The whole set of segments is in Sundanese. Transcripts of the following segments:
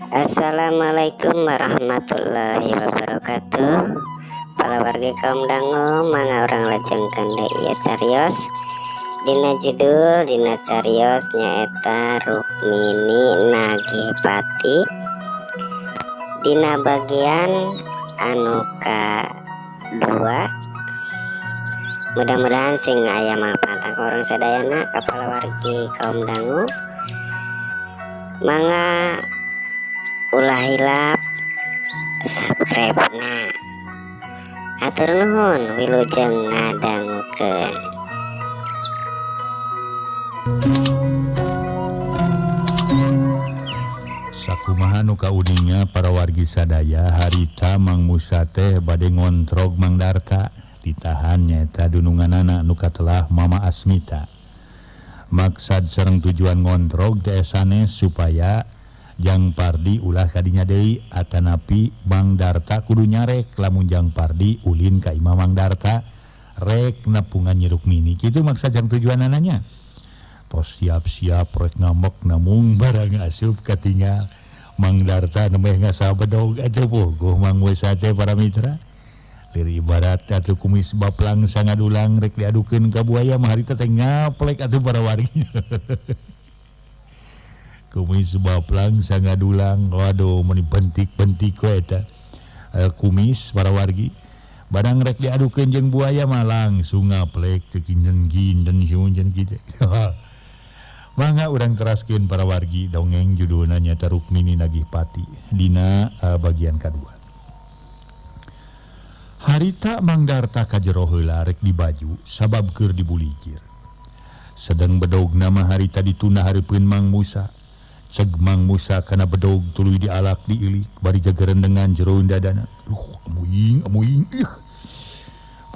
Assalamualaikum warahmatullahi wabarakatuh. Para warga kaum dangu, mangga urang lajengkeun deui ieu carios. Dina judul dina carios nyaeta Rukmini Nagih Pati. Dina bagian anu kadua. Mudah-mudahan sing aya manfaat ka urang sadayana ka palawargi kaum dangu. Mangga ulah hilap subscribe na. Hatur nuhun, wilujeng ngadangukeun. Sakumaha nu kauninga para wargi sadaya, harita Mang Musa teh bade ngontrog Mang Darta ditahan nyaeta dununganana nu katelah Mama Asmita. Maksad sareng tujuan ngontrog teh sanes supaya Jang Pardi ulah kadinya deui atanapi Mang Darta kudu nyarek lamun Jang Pardi ulin ka imah Mang Darta rek nepungan Nyi Rukmini. Kitu maksad jang tujuanananya. Tos siap-siap rek ngambek namung barang asup katingal Mang Darta nemeh ngasabedog atuh pogoh Mang Musa teh para mitra. Lir ibarat atuh kumis baplang sangadulang rek diadukeun ka buaya mah harita teh ngaplek atuh para wargi. Kumis baplang sangadulang, waduh meni bentik-bentik we eta. Kumis para wargi barang rek diadukeun jeung buaya mah langsung ngaplek teu kinten-kinten siun kitu. Mangga urang teraskeun para wargi dongeng judulna nyaeta Rukmini Nagih Pati dina bagian kadua. Harita Mang Darta ka jero heula rek dibaju sabab keur dibulikir. Sedeng bedog nama harita dituna hareupeun Mang Musa. Ceg Mang Musa kana bedog tuluy dialak diilik bari gagerendengan jero dadana. Duh, amuing amuing ih.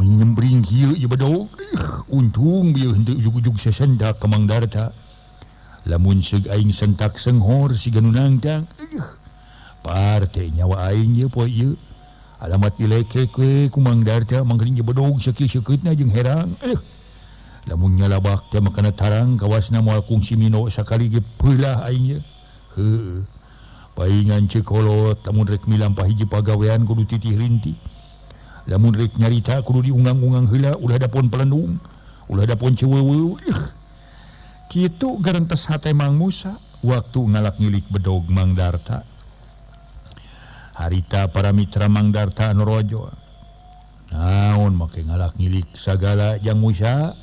Menyembring kieu ieu bedog. Ih, untung bieu henteu ujug-ujug sasendak ka Mang Darta. Lamun seug aing sentak senghor siga nu nangtang. Ih, parte nyawa aing ieu poe ieu. Alamat dilekek we ku Mang Darta mangkeun ieu bedog sakieu-sakeutna jeung herang. Ih. Lamun nyalabak teh makana tarang kawasna moal kungsi mino sakali ge peulah aing ieu. Heueuh. Paingan ceuk kolot lamun rek milampah hiji pagawean kudu titih rinti. Lamun rek nyarita kudu diungang-ungang heula ulah dapon pelendung, ulah dapon ceuweung. Ih. Kitu garentes hate Mang Musa waktu ngalak ngilik bedog Mang Darta. Harita para mitra Mang Darta anu rojo. Naon make ngalak ngilik sagala Jang Musa?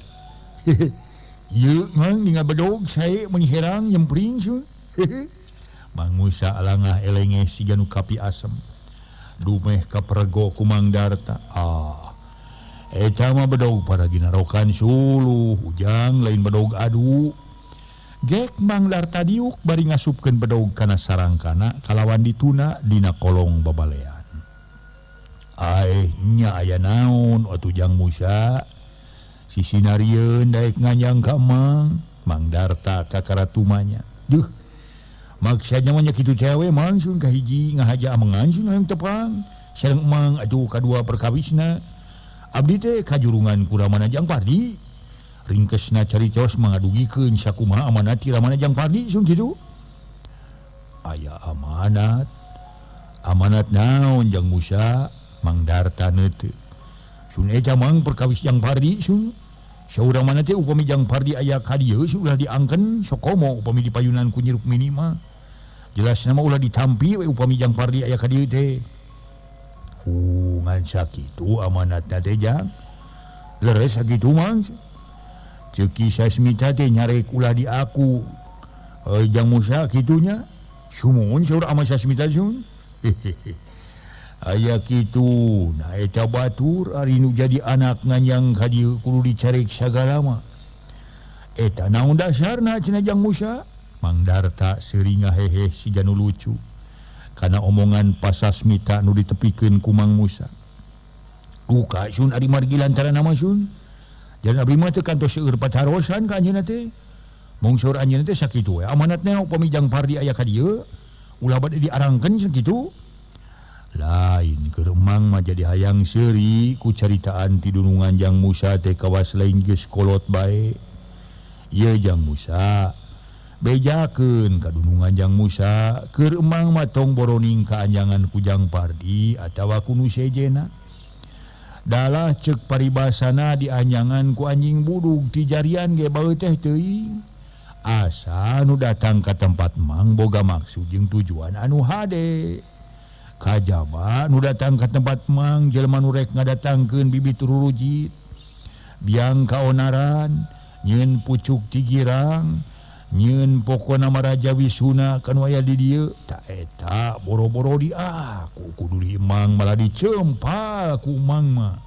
Ieu Mang ningal bedog sae mun herang nyempring sun. Mang Musa alangah elenge siga nu kapi asem. Dumeh kaprego ku Mang Darta. Ah. Eta mah bedog para ginarokan suluh ujang lain bedog adu. Gek Mang Darta diuk bari ngasupkeun bedog kana sarangkana kalawan dituna dina kolong babalean. Aeh nya aya naon atuh Jang Musa? Sisinarieun daek nganyang ka Mang. Mang Darta kakaratumanya. Duh. Maksudnya mah nya kitu teh we Mang sun kahiji ngahaja amengan sun hayang tepang. Sareng Mang atuh kadua perkawisna. Abdi teh kajurungan ku Ramana Jang Pardi. Ringkesna caritos mangadugikeun sakumaha amanat ti Ramana Jang Pardi sun kitu. Aya amanat. Amanat naon Jang Musa? Mang Darta neuteup. Sun eta Mang perkawis Jang Pardi sun. Saurang mana teh upami Jang Pardi aya ka dieu sun ulah diangken sokomo upami dipayunan ku Nyi Rukmini mah. Jelasna mah ulah ditampi we upami Jang Pardi aya ka dieu teh. Ngan sakitu amanatna teh Jang. Leres sakitu Mang. Ceuk Ki Sasmita teh nyarek ulah di aku. Jang Musa kitunya. Sumuhun saur ama Sasmita sun. Aya kitu, nah eta batur ari nu jadi anak nganyang ka dieu kudu dicarek sagala mah. Eta naon dasarna cenah Jang Musa? Mang Darta seuri ngahehe siga nu lucu. Kana omongan Pasasmita nu ditepikeun ku Mang Musa. Duka sun ari margi lantaran nama sun. Jan abdi mah teu kantos seueur patarosan ka anjeunna teh. Mung saur anjeunna teh sakitu we amanatna upami Jang Pardi aya ka dieu ulah bade diarangkeun sakitu. Lain keur Mang mah jadi hayang seuri ku caritaan ti dunungan Jang Musa teh kawas lain geus kolot bae. Ieu Jang Musa Bejakeun ka dunungan Jang Musa keur emang matong boroning ka anjangan ku Jang Pardi atawa ku nu sejena. Dalah ceuk paribasana dianjangan ku anjing budug ti jarian ge baeu teh teuing. Asa nu datang ka tempat mang boga maksud jeung tujuan anu hade. Kajaba nu datang ka tempat mang jelema nu rek ngadatangkeun bibit rurujit. Biang kaonaran, nyieun pucuk ti girang, nyieun pokona Maraja Wisuna kanu aya di dieu. Ta eta boro-boro di aku kudu di emang malah dicempal ku emang mah.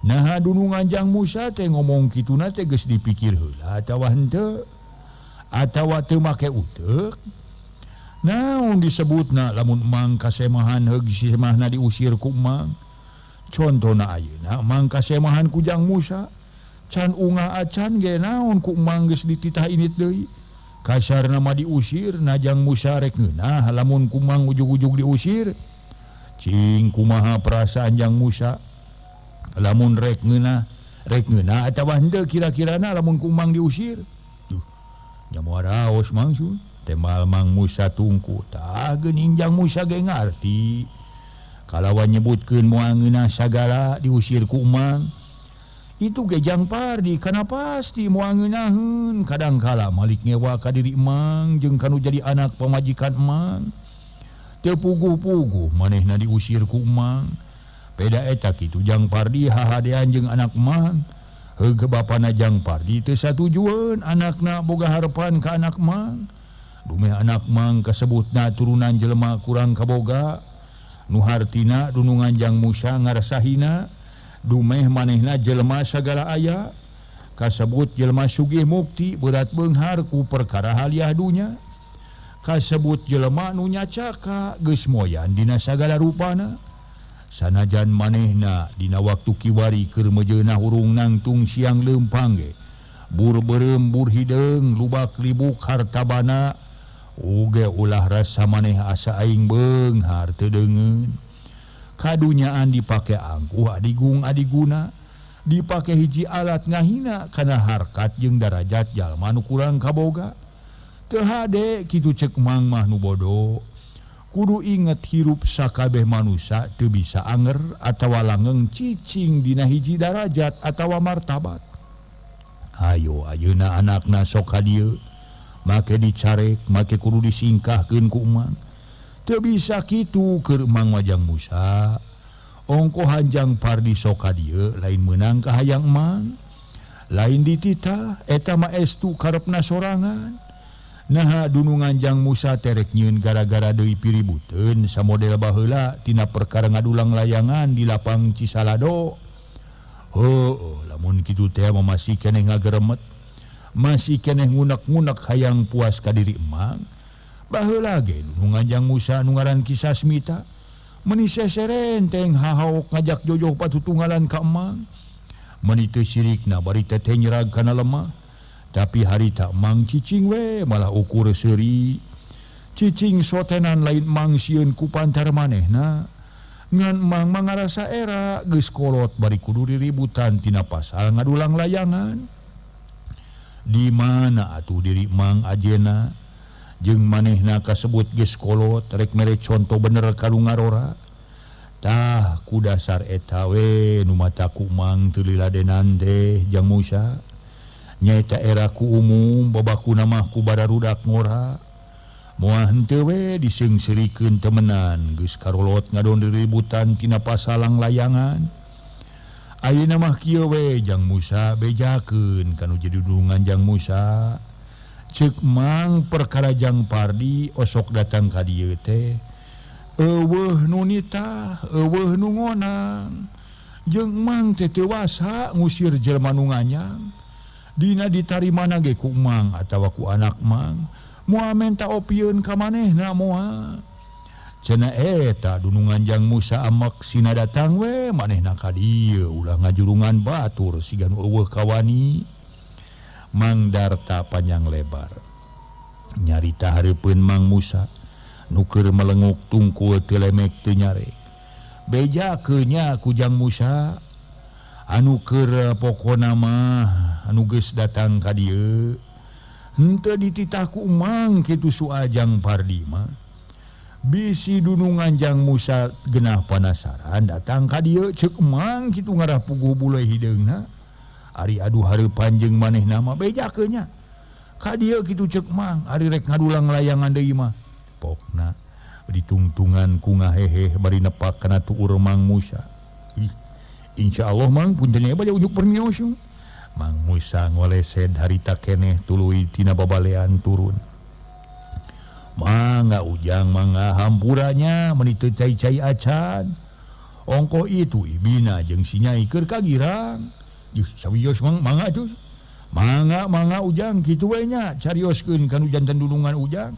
Naha dunungan Jang Musa teh ngomong kituna teh geus dipikir heula atawa henteu atawa teu make uteuk. Naon disebutna lamun emang kasemahan heug semahna diusir ku emang. Contona ayeuna emang kasemahan ku Jang Musa can ungah acan ge naon ku emang geus dititah init deui. Kasarna mah diusir na Jang Musa rek ngeunah lamun ku emang ujug-ujug diusir. Cing kumaha perasaan Jang Musa lamun rek ngeunah atawa henteu kira-kirana lamun ku emang diusir. Duh, nya moal raos mangsun. Temal Mang Musa tungku tah geuning Jang Musa ge ngarti. Kalawan nyebutkeun moal ngeunah sagala diusir ku emang. Itu ge Jang Pardi kana pasti moal ngeunaheun kadangkala malik ngewa ka diri emang jeung kanu jadi anak pamajikan emang. Teu puguh-puguh manehna diusir ku emang. Peda eta kitu Jang Pardi hahadean jeung anak emang. Heug bapana Jang Pardi teu satujueun anakna boga harepan ka anak emang. Dumeh anak mang kasebutna turunan jelema kurang kaboga nu hartina dunungan Jang Musa ngarsahina dumeh manehna jelema sagala aya kasebut jelema sugih mukti berat beunghar ku perkara haliah dunya kasebut jelema nu nyacaka geus moyan dina sagala rupana sanajan manehna dina waktu kiwari keur mejeunah hurung nangtung siang leumpang ge bur beureum bur hideung lubak libuk hartabana uge ulah rasa maneh asa aing beunghar teu deungeun. Kadunyaan dipake angkuh adigung adiguna dipake hiji alat ngahina kana harkat jeung darajat jalma nu kurang kaboga. Teu hade kitu ceuk mang mah nu bodo. Kudu inget hirup sakabeh manusa teu bisa anger atawa langgeng cicing dina hiji darajat atawa martabat. Ayo ayeuna anakna sok ka dieu make dicarek make kudu disingkahkeun ku emang. Teu bisa kitu keur emang Jang Musa. Ongkohan Jang Pardi sok ka dieu lain meunang ka hayang emang. Lain dititah eta mah estu karepna sorangan. Naha dunungan Jang Musa terek nyieun gara-gara deui piributeun samodel baheula tina perkara ngadulang layangan di lapang Cisalado. Heuh, lamun kitu teh mah masih keneh ngageremet. Masih keneh ngunek-ngunek hayang puas ka diri emang. Baheula ge dunungan Jang Musa nu ngaran Ki Sasmita meuni seserenteng hahaok ngajak jojoh patutunggalan ka emang. Meuni teu sirikna bari teteh nyerag kana lemah. Tapi harita emang cicing we malah ukur seuri. Cicing sotenan lain mang sieun ku pantar manehna. Ngan mang mangarasa era geus kolot bari kudu riributan tina pasal ngadulang layangan. Di mana atuh diri mang ajena jeung manehna kasebut geus kolot rek mere conto bener ka nu ngarora. Tah ku dasar eta we nu mata ku mang teu liladenan teh Jang Musa. Nyaeta era ku umum babakuna mah ku bararudak ngora. Moal henteu we diseungseurikeun temenan geus karolot ngadon diributan tina pasalang layangan. Ayeuna mah kieu we Jang Musa bejakeun kanu jadi dunungan Jang Musa. Ceuk mang perkara Jang Pardi osok datang ka dieu teh eueuh nu nitah eueuh nu ngonang. Jeung mang teh teu wasa ngusir jelema nu nganyang. Dina ditarimana ge ku mang atawa ku anak mang. Moal menta opieun ka manehna moal. Cenah eta dunungan Jang Musa amek sina datang we manehna ka dieu ulah ngajurungan batur siga nu eueuh kawani. Mang Darta panjang lebar nyarita hareupeun Mang Musa nu keur melenguk tungkul teu lemek teu nyarek. Bejakeun nya ku Jang Musa anu keur pokona mah anu geus datang ka dieu Henteu dititah ku Mang kitu soal Jang Pardi mah. Bisi dunungan Jang Musa genah panasaran datang ka dieu ceuk Mang kitu ngarah puguh bulai hideungna. Ari aduh hareupan jeung manehna mah bejakeun nya. Ka dieu kitu ceuk Mang, ari rek ngadulang layangan deui mah. Pokna ditungtungan ku ngahehe bari nepak kana tuur Mang Musa. Ih, insyaallah Mang punten nya bade ujuk permios. Mang Musa ngolesed harita keneh tuluy tina babalean turun. Mangga Ujang mangga hampuranya meuni teu cai-cai acan. Ongko itu ibina jeung si Nyai keur kagirang. Yuh sawios Mang mangga atuh. Mangga mangga Ujang kitu we nya carioskeun kanu janten dunungan Ujang.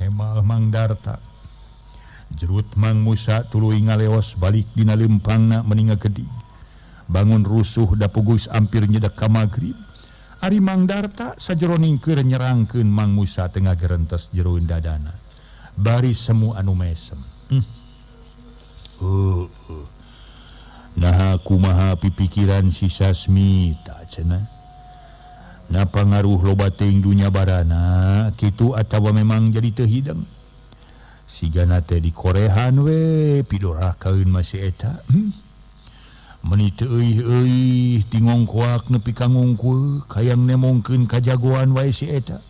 Hemal Mang Darta. Jerut Mang Musa tuluy ngaleos balik dina lempangna meni ngagedig. Bangun rusuh dapugus ampir nyedek ka magrib. Ari Mang Darta sajeroning keur nyerangkeun Mang Musa tengah gerentes jeroeun dadana. Bari semu anu mesem. Naha kumaha pipikiran si Sasmita cenah. Na pangaruh loba teuing dunya barana kitu atawa memang jadi teu hideng. Sigana teh dikorehan we pidorakaeun mah si eta. Meni teu euih-euih tingongkoak nepi ka ngungkul hayang nemongkeun kajagoan wae si eta.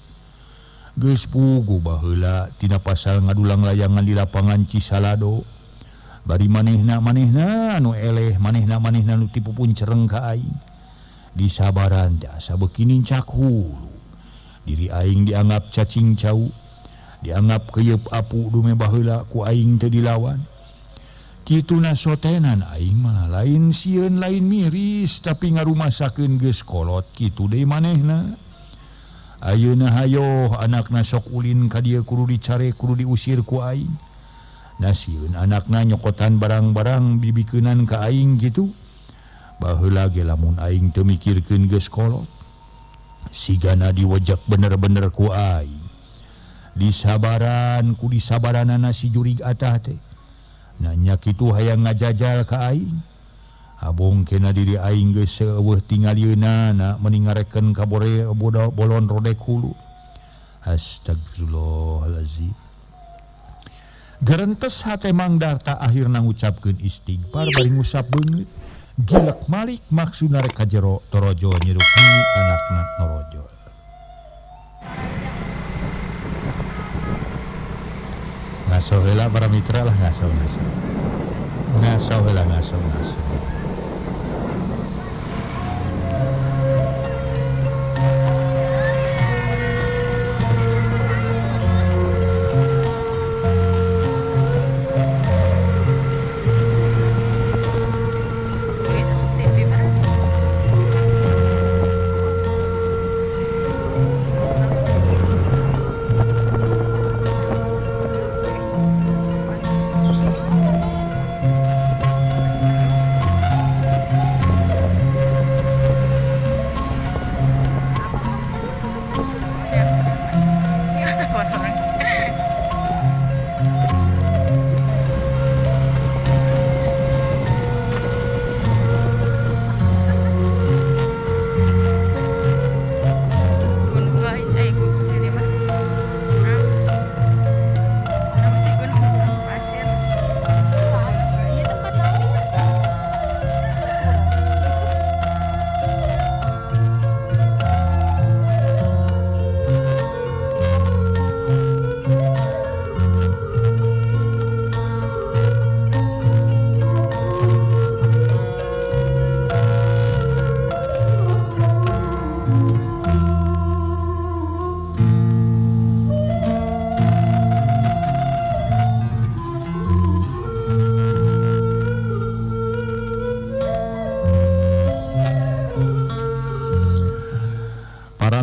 Geus puguh baheula tina pasal ngadulang layangan di lapangan Cisalado. Bari manehna-manehna anu eleh, manehna-manehna nu tipupun cereng ka aing. Disabaran teh asa beuki nincak hulu. Diri aing dianggap cacing cau, dianggap keyeup apu dume baheula ku aing teu dilawan. Kituna sotenan aing mah lain sieun lain miris tapi ngarumasakeun geus kolot kitu deui manehna. Ayeuna hayoh anakna sok ulin ka dieu kudu dicare kudu diusir ku aing. Da sieun anakna nyokotan barang-barang dibikeunan ka aing kitu. Baheula ge lamun aing teu mikirkeun geus kolot. Sigana diwejek bener-bener ku aing. Disabaran ku disabaranana si jurig atah teh. Nanya kitu hayang ngajajal ka aing. Abong kena diri aing geus seueuh tingalieunana meni ngareken ka bore bolon rodek hulu. Astagfirullahalazim. Gerentes hate Mang Darta akhirna ngucapkeun istighfar bari ngusap beungeut. Gilek malik maksudna rek ka jero torojo nyiruk anakna Norojo. Ngaso heula para mitra lah ngaso ngaso. Ngaso heula ngaso ngaso.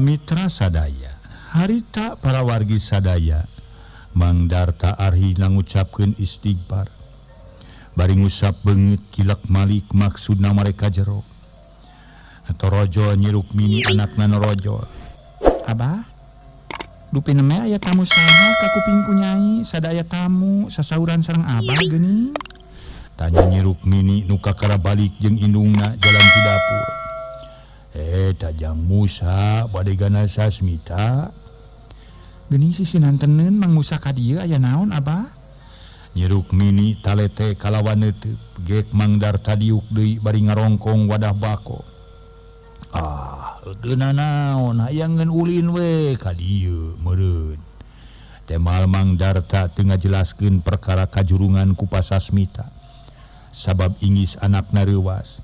Mitra sadaya, harita para wargi sadaya, Mang Darta Arhi ngucapkeun istighfar. Bari ngusap beungeut kilek malik maksudna mereka jero. Torojo nyiruk mini anakna Norojo. Abah, dupi neme aya tamu saha ka kuping ku nyai, sadaya tamu sasauran sareng abah geuning. Tanya nyiruk mini nu kakara balik jeung indungna jalan ti dapur. Eta Jang Musa bade gana Sasmita. Geuning sisinanteneun Mang Musa ka dieu aya naon Abah? Nyi Rukmini talete kalawan neuteub gek Mang Darta diuk deui bari ngarongkong wadah bako. Ah, teu nanaon hayangeun ulin we ka dieu meureun. Temal Mang Darta teu ngajelaskeun perkara kajurungan ku Pasasmita. Sabab ingis anakna reuwas.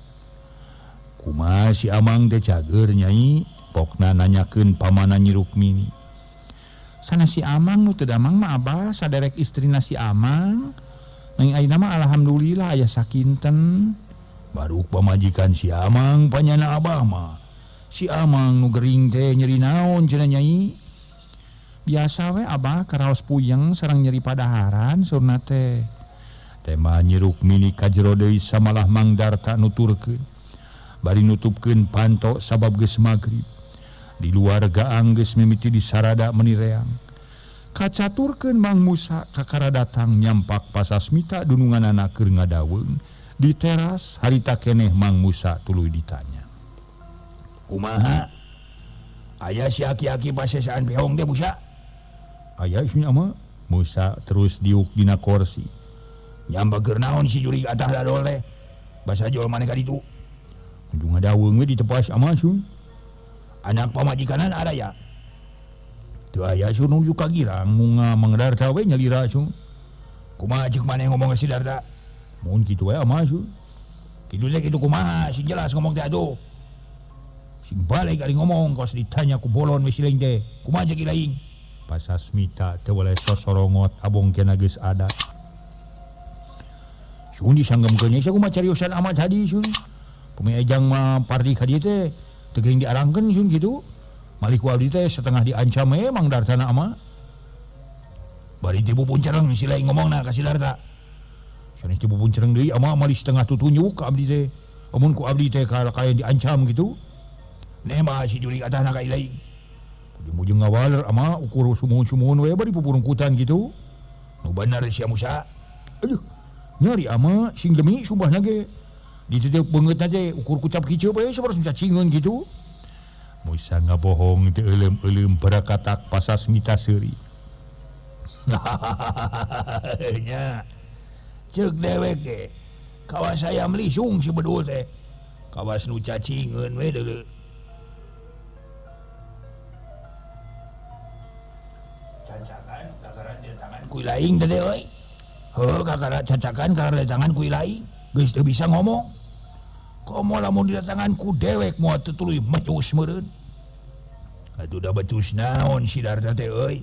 Kumaha si Amang teh cager nyai? Pokna nanyakeun pamana Nyi Rukmini. Sana si Amang nu teu damang mah Abah, saderek istrina si Amang. Nanging ayeuna mah alhamdulillah aya sakinten. Baruk pamajikan si Amang panyana Abah mah. Si Amang nu gering teh nyeri naon cenah nyai? Biasa we Abah karaos puyeng sareng nyeri padaharan surna teh. Tema Nyi Rukmini kajero deui samalah Mang Darta nuturkeun. Bari nutupkeun panto sabab geus magrib. Di luar gaang geus mimiti disarada menireang. Kacaturkeun Mang Musa kakara datang nyampak Pasasmita dununganana keur ngadaweung di teras harita keneh Mang Musa tuluy ditanya. Kumaha? Aya si aki-aki pasesaan pehong teh Musa? Aya isunya mah. Musa terus diuk dina korsi. Nyambak keur naon si jurig atah dadol teh? Basa jual maneh ka ditu. Nuju ngadaweung we ditepas ama sun. Anak pamajikanan ada ya? Teu aya sun nuju ka girang munga Mang Darta we nyalira sun. Kumaha ceuk maneh ngomong ka si Darta? Mun kitu we ama sun. Kitu teh kitu kumaha sing jelas ngomong teh atuh. Sing balik ari ngomong kos ditanya ku bolon we siling teh. Kumaha ceuk lain? Pasasmita teu weleh sosorongot abong kena geus adat. Sun disanggemkeun nya kumaha cariosan ama tadi sun. Pumi ejang mah pardi ka dieu teh teu geuning diarangkeun sun kitu. Malih ku abdi teh setengah diancam we Mang Dartana ama. Bari teh pupuncereng si lain ngomongna ka si Darta. Sanes teh pupuncereng deui ama malih setengah tutunjuk ka abdi teh. Amun ku abdi teh kaya diancam kitu. Nema si jurig atahna ka ilaing. Bujung-bujung ngawaler ama ukur sumuhun-sumuhun we bari pupurungkutan kitu. Nu bener sia Musa. Aduh, nyari ama sing demi sumpahna ge. Dititip beungeutna teh ukur kucap kiceup we sabarus bisa cingeun kitu. Musa ngabohong teu euleum-euleum barakatak Pasasmita seuri. Nya. Ceuk dewek ge. Kawas ayam lisung si bedul teh. Kawas nu cacingeun we deuleu. Cacakan kakara tangan ku laing teh euy. Heuh kakara cacakan kakara tangan ku laing. Geus teu bisa ngomong. Komo lamun didatangan ku dewek moal teu tuluy mecus meureun. Atuh da becus naon si Darta teh euy.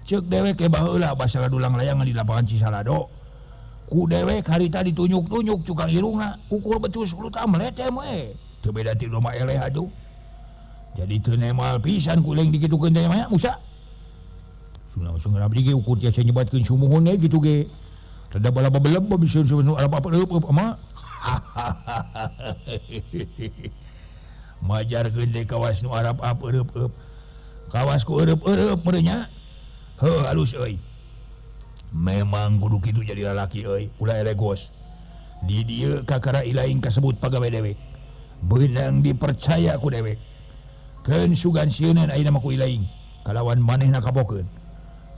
Ceuk dewek ge baheula basa gadulang layangan di lapangan Cisalado. Ku dewek harita ditunjuk-tunjuk cukang irungna, ukur becus kudu tamletem we. Teu beda ti domba eleh atuh. Jadi teu nemal pisan ku leung dikitukeun teh mah Musa. Sun langsung abdi ge ukur tiasa nyebatkeun sumuhun we kitu ge. Rada bala babeleb bisa nu apa apa ama. Majarkeun teh kawas nu Arab ap eureub-eup. Kawas ku eureub-eureub meureun nya. Heuh halus euy. Memang kudu kitu jadi lalaki euy, ulah elegos. Di dieu kakara ilaing kasebut pagawe dewek. Beunang dipercaya ku dewek. Keun sugan sieunan ayeuna mah ku ilaing. Kalawan manehna kapokeun.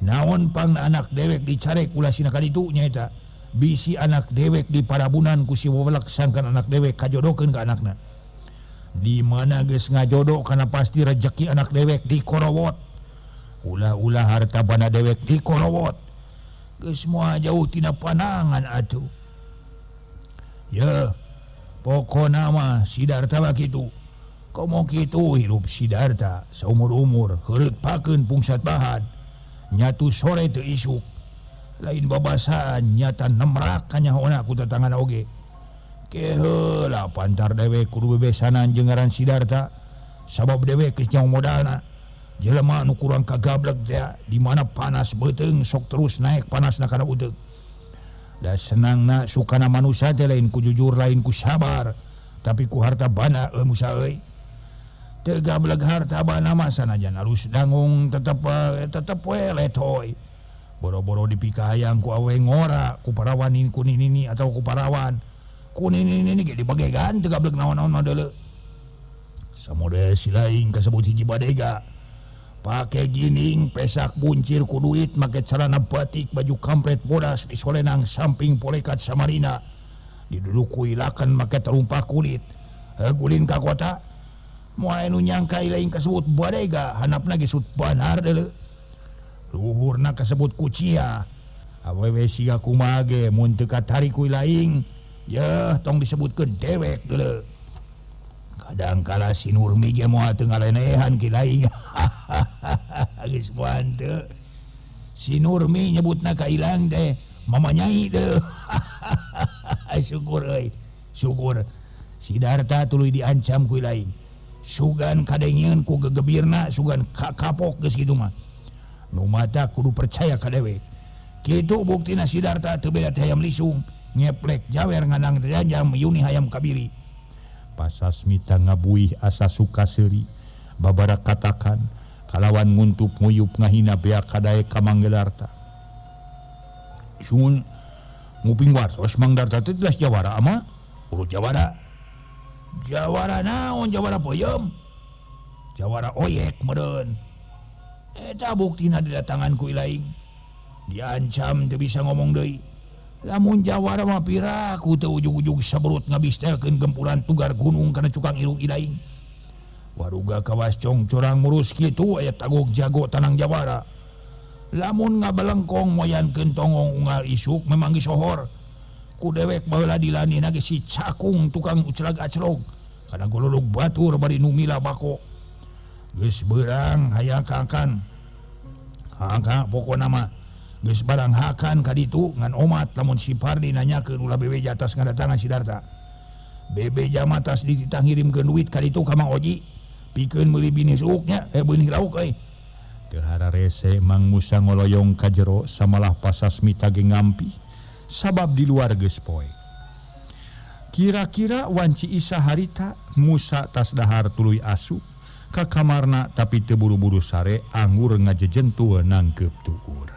Naon pang anak dewek dicarek ulah sina kaditu nyaeta. Bisi anak dewek di parabunan ku si wewelek sangkan anak dewek kajodokeun ka anakna. Di mana geus ngajodoh kana pasti rejeki anak dewek dikorowot. Ulah-ulah harta bana dewek dikorowot. Geus moal jauh tina panangan atuh. Ye, pokona mah si Darta mah kitu. Komo kitu hirup si Darta saumur-umur heureut pakeun pungsat bahan. Nyatu sore teu isuk. Lain babasaan nyata nemrak kanyahoona ku tetangan oge. Keheula pantar dewek kudu bebesanan jeung ngaran si Darta. Sabab dewek geus nyaho modalna. Jelema nu kurang kagablek teh di mana panas beuteung sok terus naik panasna kana uteuk. Da senangna sukana manusia teh lain ku jujur lain ku sabar, tapi ku harta bana euy Musa euy. Teu gablek harta bana mah sanajan alus dangung tetep tetep we letoy. Boro-boro dipikahayang ku awe ngora, ku parawanin ku nini atau ku parawan. Ku nini ge dibagegan teu gablek naon-naon mah deuleu. Samodel si laing kasebut hiji badega. Pake gining pesak buncir ku duit make celana batik baju kampret bodas di solenang samping polekat Samarina. Diduduk lakan make terumpah kulit. Gulin ka kota. Moal nu nyangka lain kasebut badega hanapna geus banar deuleu. Luhurna kasebut kucia. Awewe siga kumaha ge mun teu katarik ku laing, yeuh tong disebutkeun dewek deuleu. Kadang kala si Nurmi ge moal teu ngalenehan ki laing. Geus moal teu. Si Nurmi nyebutna ka ilang teh mama nyai deuleu. Syukur euy, syukur. Si Darta tuluy diancam ku laing. Sugan kadengieun ku gegebirna, sugan kapok geus kitu mah. Nu mata kudu percaya ka dewek. Kitu buktina si Darta teu beda teh hayam lisung, ngeplek jawer nganang janjam yuni hayam kabiri. Pasasmita ngabuih asa suka seuri, babara katakan kalawan nguntup nguyup ngahina beak kadaek ka Mang Darta. Sun nguping wartos Mang Darta teh jelas jawara ama urut jawara. Jawara naon jawara peuyeum? Jawara oyek meureun. Eta buktina didatangan ku ilaing. Diancam teu bisa ngomong deui. Lamun jawara mah piraku teu ujug-ujug saberut ngabistelkeun gempuran tugar gunung kana cukang irung ilaing. Waruga kawas congcorang murus kitu aya tagok jago tanang jawara. Lamun ngabalengkong moyankeun tongong unggal isuk memang geus sohor. Ku dewek baheula dilanina ge si cakung tukang uclag aclog. Kana gololog batur bari nu mila bako. Geus beurang hayang kakan. Hangka pokona mah geus barang hakan ka ditu ngan omat lamun si Pardi nanyakeun ulah bebeja atas ngadatangan si Darta. Bebeja mah tas dititah ngirimkeun duit ka ditu ka Mang Oji. Pikeun meuli binih suuknya, beunih lauk euy. Teu hararese Mang Musa ngoloyong ka jero samalah Pasasmita ge ngampi sabab di luar geus poe. Kira-kira wanci Isa harita Musa tas dahar tuluy asup ka kamarna tapi teu buru-buru sare anggur ngajejentuh nangkeup tuur.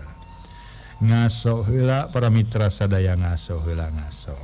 Ngaso heula para mitra sadaya ngaso heula ngaso.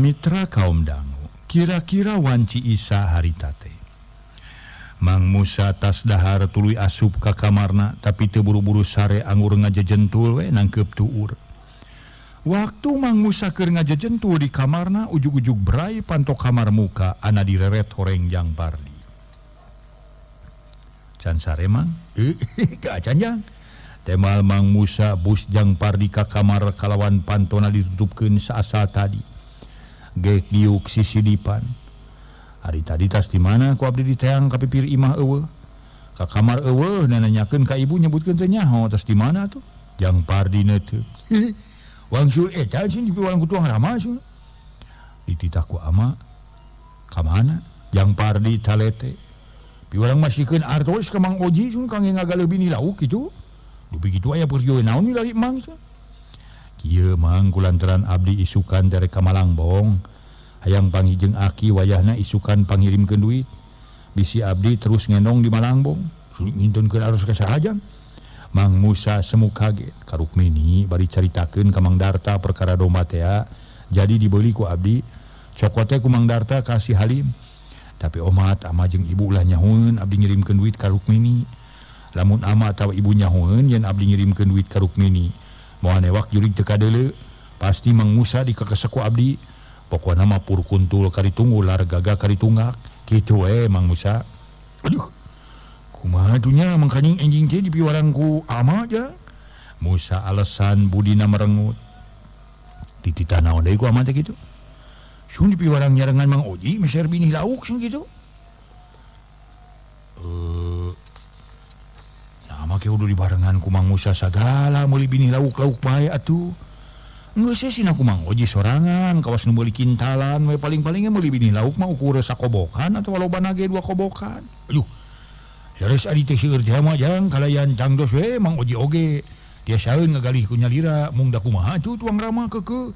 Mitra kaum dangu, kira-kira wanci Isa harita teh. Mang Musa tas dahar tuluy asup ka kamarna tapi teu buru-buru sare anggur ngajejentul we nangkeup tuur. Waktu Mang Musa keur ngajejentul di kamarna ujug-ujug brai panto kamar muka ana direret horeng Jang Pardi. Can sare Mang? Ka acan Jang. Temal Mang Musa bus Jang Pardi ka kamar kalawan pantona ditutupkeun saasal tadi. Gek diuk sisidipan. Hari tadi tas di mana ku abdi diteang ka pipir imah eueuh. Ka kamar eueuh nanyakeun ka ibu nyebutkeun teu nyaho tas di mana tuh? Jang Pardi neuteuk. Wangsul eta sih di piwalang ku tuang rama sih. Dititah ku ama. Ka mana? Jang Pardi talete. Piwarang masihkeun artos ka Mang Oji sun kangge ngagaleuh bini lauk kitu. Dupi kitu aya perjoe naon milari Mang sun. Kieu Mang kulantaran abdi isukan dari ka Malangbong. Hayang panggih jeung aki wayahna isukan pangirimkeun duit. Bisi abdi terus ngendong di Malangbong. Sun ngintunkeun artos ka saha jang. Mang Musa semu kaget. Ka Rukmini bari caritakeun ka Mang Darta perkara domba tea. Jadi dibeli ku abdi. Cokote ku Mang Darta ka si Halim. Tapi omat ama jeung ibu ulah nyahueun abdi ngirimkeun duit ka Rukmini. Lamun ama atawa ibu nyahueun yen abdi ngirimkeun duit ka Rukmini. Moal newak jurig teu kadeuleu. Pasti Mang Musa dikekesek ku abdi. Pokona mah pur kuntul karitunggul lar gagah karitunggak. Kitu we Mang Musa. Aduh. Kumaha tuh nya mangkaning enjing teh dipiwarang ku ama ja. Musa alasan budina merengut. Dititah naon deui ku ama teh kitu. Sun dipiwarang nyarengan Mang Oji meser binih lauk sun kitu. Nah make kudu dibarengan ku Mang Musa sagala meuli binih lauk-lauk bae atuh. Geus sih ku Mang Oji sorangan kawas nu meuli kintalan we paling-paling ge meuli binih lauk mah ukur sakobokan atau lobana ge dua kobokan. Aduh. Leres ari teh seueur teh mah jang kalayan tangdos we Mang Oji oge. Tiasaeun ngagalih ku nyalira mung da kumaha atuh tuang rama keukeuh.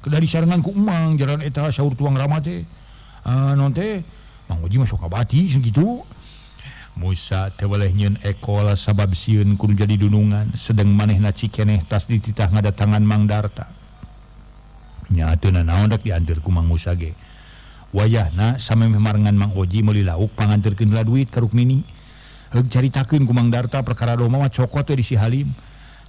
Kedah disarengan ku emang jalan eta saur tuang rama teh. Non teh Mang Oji mah sok kabati sakitu. Musa teu weleh nyieun ekol sabab sieun kudu jadi dunungan sedeng manehna cikeneh tas dititah ngadatangan Mang Darta. Nya teu nanaon rek dianteur ku Mang Musa ge. Wayahna samemeh marengan Mang Oji meuli lauk panganterkeun heula duit ka Rukmini. Heug caritakeun ku Mang Darta perkara domba mah cokot we di si Halim.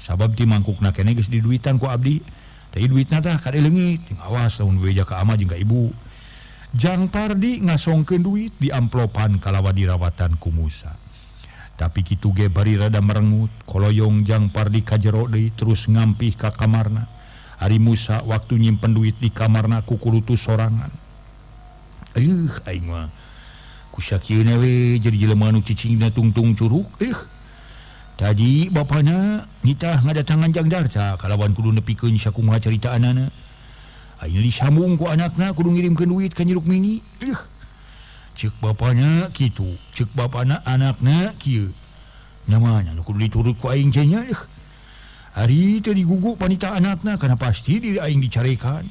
Sabab ti mangkukna keneh geus diduitan ku abdi. Tapi duitna tah kade leungit, awas lamun beja ka ama jeung ka ibu. Jang Pardi ngasongkeun duit di amplopan kalawan dirawatan ku Musa. Tapi kitu ge bari rada merengut, koloyong Jang Pardi ka jero deui terus ngampih ka kamarna. Ari Musa waktu nyimpen duit di kamarna ku kulutus sorangan. Aduh aing mah ku sakieuna we jadi jelema nu cicingna tungtung curug. Tadi bapana nitah ngadatangan Jang Darta kalawan kudu nepikeun sakumaha caritaanana. Ayeuna disambung ku anakna kudu ngirimkeun duit ka Nyi Rukmini. Ceuk bapana kitu, ceuk bapana anakna kieu. Nya mana nu kudu diturut ku aing teh nya. Ari teu digugu panita anakna kana pasti diri aing dicarekan.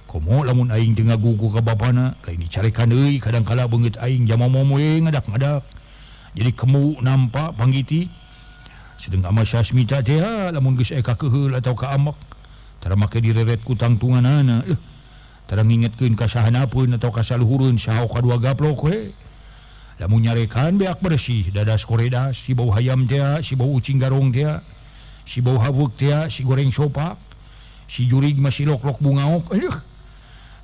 Komo lamun aing teu ngagugu ka bapana, lain dicarekan deui kadangkala beungeut aing jamomo we ngadak-ngadak. Jadi kemu nampak panggiti. Sedeng ama Sasmita teh lamun geus aya kakeheul atau ka amek tara make direret ku tangtunganana. Tara ngingetkeun ka sahanapeun atau ka saluhureun saha kadua gaplok we. Lamun nyarekan beak bersih dadas koredas si bau hayam teh, si bau ucing garong teh, si bau haweuk teh, si goreng sopak, si jurig mah si lok-lok bungaok. Aduh.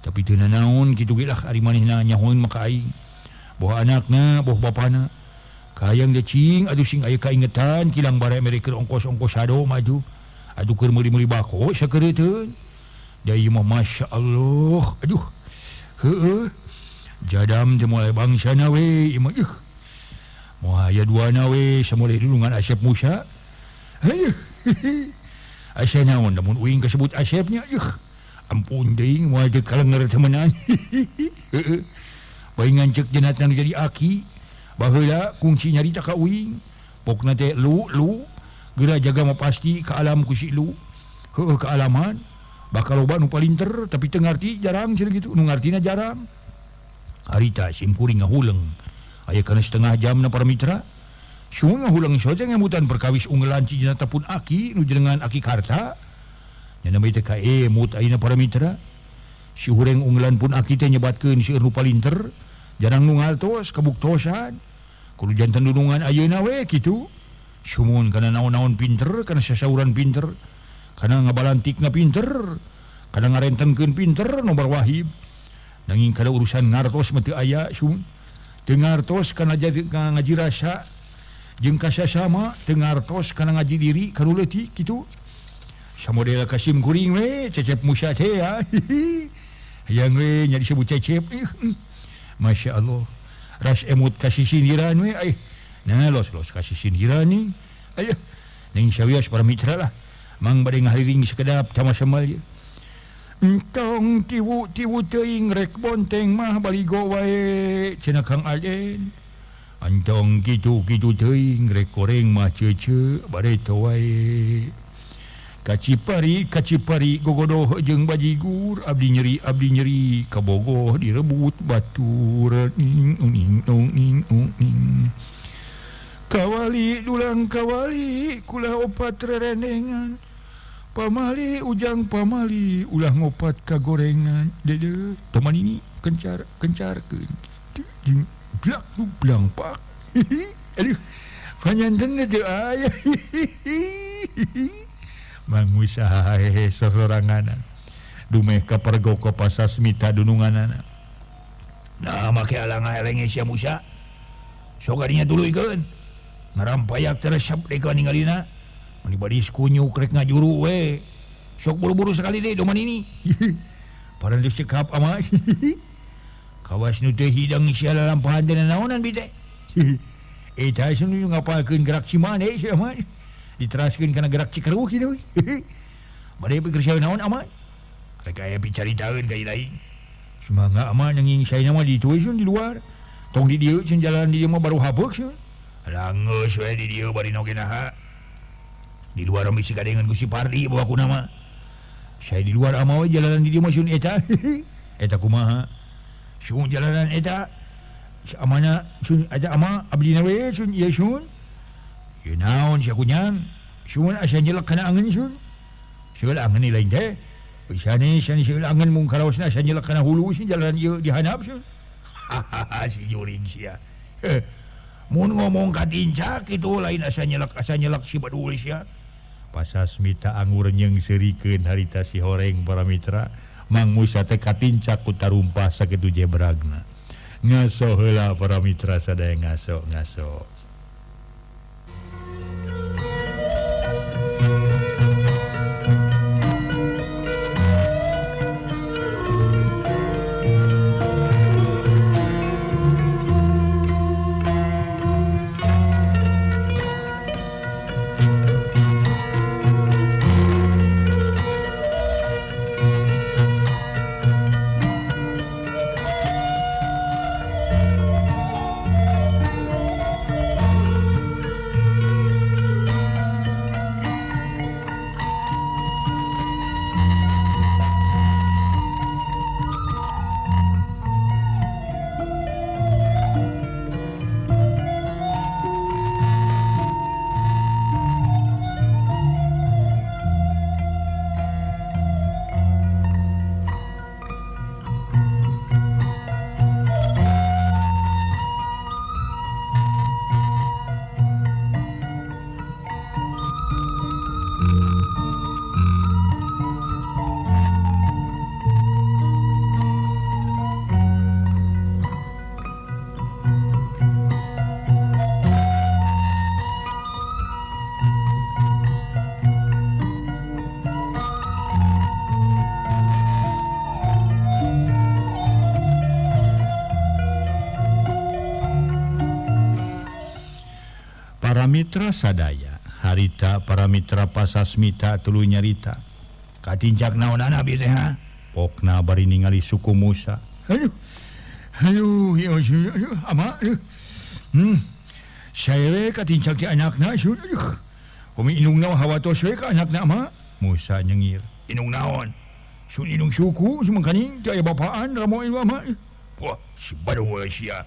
Tapi teu nanaon kitu ge lah ari manehna nyahoeun mah ka aing. Boh anakna, boh bapana. Kayang cing aduh sing aya kaingetan kilang bare mereka ongkos-ongkos sado maju aduh keur meuli-meuli bako sakeureuteun da ieu mah Masya Allah aduh heueuh jadam teh moal bangsana we ieu mah moal aya duana we samoleh dulungan Asep Musa heuh asa naon lamun uing kasebut Asepnya ampun deui moal teu kalenger temenan heueuh bae ngancek jenatna nu jadi aki baheula kungsi nyarita ka uing pokna teh lu lu geura jaga mah pasti ka alam ku si lu heueuh ka alaman bakal loba nu palinter tapi teu ngarti jarang cenah kitu nu ngartina jarang harita sim kuring ngahuleng aya kana setengah jam na para mitra sun ngahuleng sote ngemutan perkawis unggelan cijina pun aki nu jenengan aki karta nya namanya teh ka emut ayeuna para mitra si hureng unggelan pun aki teh nyebatkeun seueur nu palinter jarang nu ngaltos kabuktosan kudu janten dunungan ayeuna we kitu sumun kana naon-naon pinter kana sasauran pinter kana ngabalantikna pinter kana ngarentenkeun pinter nomor wahib nanging kada urusan ngartos mah teu aya sumun teu ngartos kana jadi ngaji rasa jeung kasasama teu ngartos kana ngaji diri ka nu leutik kitu samodel kasim kuring we Cecep Musa teh ya hayang we nya disebut Cecep. Masya Allah ras emut kasih sindiran we ay nah los los kasih sindiran ni ayo ning sawios para mitra lah mang bade ngahiriring sekedap sama-sama ye entong tiwu tiwu teuing rek bonteng mah baligo wae cenah Kang Aden. Antong kitu-kitu teuing rek goreng mah cece bareto wae. Kacipari kacipari gogodoh jeung bajigur abdi nyeri kabogoh direbut batur ning ning ning ning. Kawali dulang kawali kula opat rerenengan. Pamali ujang pamali ulah ngopat kagorengan. Dede teman ini kencar kencarkeun. Ding blak blang pak. Aduh, panyanten teu aya. Mang Musa hehe sosoranganan. Dumeh kapergo ka pasasmita dununganana. Nah make alang elenge sia Musa. Sok kadinya tuluykeun. Ngarampayak teresep deui ka ningalina. Mani badis kunyuk rek ngajuru we. Sok buru-buru sekali deui doman ini. Parantos cekap ama. Kawas nu teu hidang sia lalampahan teh naonan bi teh. Eta sun nu ngapalkeun gerak Cimane sia mah. Diteraskeun kana gerak Cikeruh kitu. Bade pikir sia naon ama? Rek aya picaritaeun ka lain. Sumangga ama nanging saena mah di ditu we sun di luar. Tong di dieu sun jalan di dieu mah baru habeuk sun. Alah geus we di dieu bari oge naha. Di luar mah bisi kadengeun ku si Pardi bawa ku nama. Saya di luar ama we jalanan di dieu mah sun eta. Eta kumaha? Sun jalanan eta amana sun aja ama abdi na we sun ieu sun. Ieu naon sia kunyang? Sun asa nyelek kana angeun sun. Seul angeun lain teh. Bisane san seul angeun mung karaosna asa nyelek kana hulu sun jalanan ieu dihandap sun. Si juring sia. Mun ngomong katincak kitu lain asa nyelek si badul sia. Pasasmita anggur nyeung seurikeun harita si horeng para mitra. Mang Musa teh katincak ku tarumpah sakitu jebragna. Ngaso heula para mitra sadaya ngaso ngaso. Mitra sadaya harita para mitra pasasmita tuluy nyarita katincak naonana bi teh ha pokna bari ningali suku Musa. Aduh aduh aduh ama aduh saya we katincak ti anakna sun aduh kumi indungna hawatos we ka anakna ama. Musa nyengir indung naon sun indung suku sumangkaning teu aya bapaan ramo indung ama. Wah si badul sia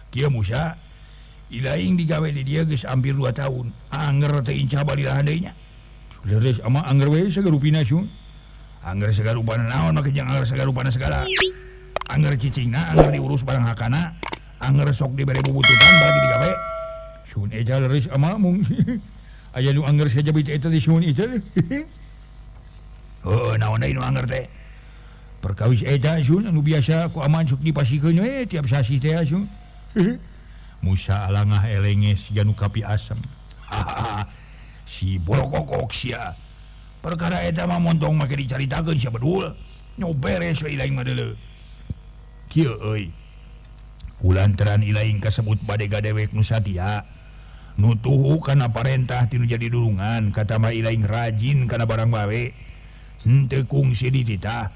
kieu Musa ilaing digawe di dia geus hampir 2 tahun. Anger teh incah balilahan deui nya. Leres ama anger we sagarupina sun. Anger sagarupana naon make jeung anger sagarupana segala. Anger cicingna, anger diurus barang hakana, anger sok dibere bubututan bagi digawe. Sun eta leres ama mung aya nu anger sajabit eta teh sun eta. Heuh naon deui nu anger teh? Perkawis eta sun anu biasa ku aman sok dipasikeun we tiap sasih teh sun. Musa alangah elenges janu kapi asem. Si bolokokok sia. Perkara eta mah montong make dicaritakeun sia bedul. Nyo beres we ilaing mah deuleu. Kieu euy. Kulantaran ilaing kasebut badega dewek nu satia. Nu tuhu kana parentah tinu jadi dulungan, katama ilaing rajin kana barang bawe. Henteu kungsi dititah.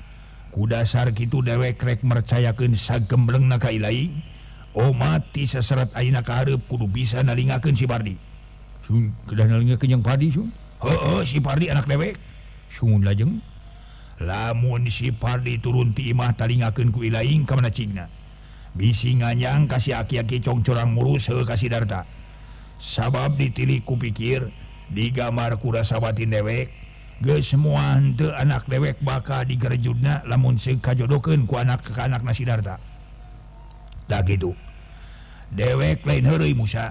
Ku dasar kitu dewek rek mercayakeun sagemblengna ka ilaing. Omat ti saserat ayeuna ka hareup kudu bisa nalingakeun si Pardi. Sun kedah nalingakeun jeung Pardi sun. Heueuh si Pardi anak dewek. Sun lajeng lamun si Pardi turun ti imah talingakeun ku ilaing ka mana cingna. Bisi nganyang ka si aki-aki congcorang murus heuh ka si Darta. Sabab ditilik ku pikir digamar ku rasa batin dewek geus moal henteu anak dewek bakal digerejudna lamun seuk kajodokeun ku anak ka anakna si Darta. Da kitu. Dewek lain heureuy Musa.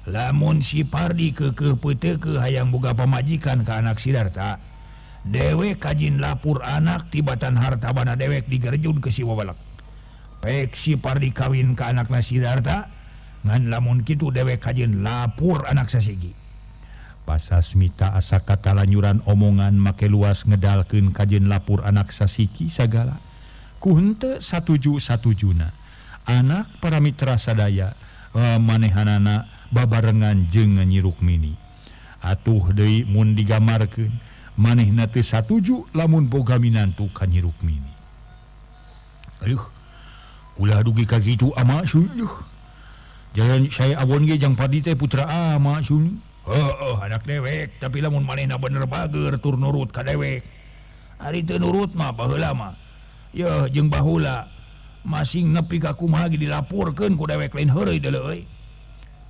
Lamun si Pardi keukeuh peuteukeuh hayang boga pamajikan ka anak si Darta, dewek kajin lapur anak tibatan harta bana dewek digerejud ke si Wabalak. Pek si Pardi kawin ka anakna si Darta, ngan lamun kitu dewek kajin lapur anak sasigi. Pasasmita asa katalanyuran omongan make luas ngedalkeun kajen lapur anak sasiki sagala. Ku henteu satuju-satujuna. Anak para mitra sadaya manehanana babarengan jeung Nyi Rukmini. Atuh deui mun digamarkeun manehna teu satuju lamun boga minantu ka Nyi Rukmini. Aduh, ulah dugi ka kitu ama sun. Jalan saya awon ge jang Pardi teh putra ama sun. Heueuh anak dewek tapi lamun manehna bener bager tur nurut ka dewek. Ari teu nurut mah baheula mah. Yeuh jeung baheula masing nepi ka kumaha ge dilaporkeun ku dewek lain heureuy deuleu euy.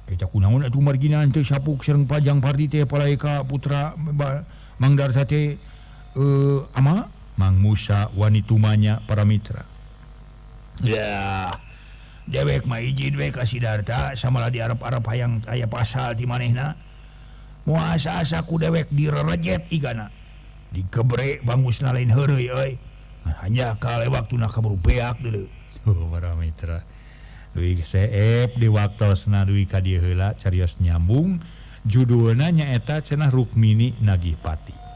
Eta kunaon atuh margina teu sapuk sareng Pajang Pardi teh palai ka putra Mang Darta teh ama Mang Musa wani tumanya para mitra. Ya dewek mah izin we ka si Darta samalah diarep-arep hayang aya pasal ti manehna. Moal asa-asa ku dewek direrejet igana. Digebrek bangusna lain heureuy euy. Hanya kale waktuna kaburu beak deuleu. Oh, para mitra. Duwi seep di waktosna duwi ka dieu heula carios nyambung judulna nyaeta cenah Rukmini Nagih Pati.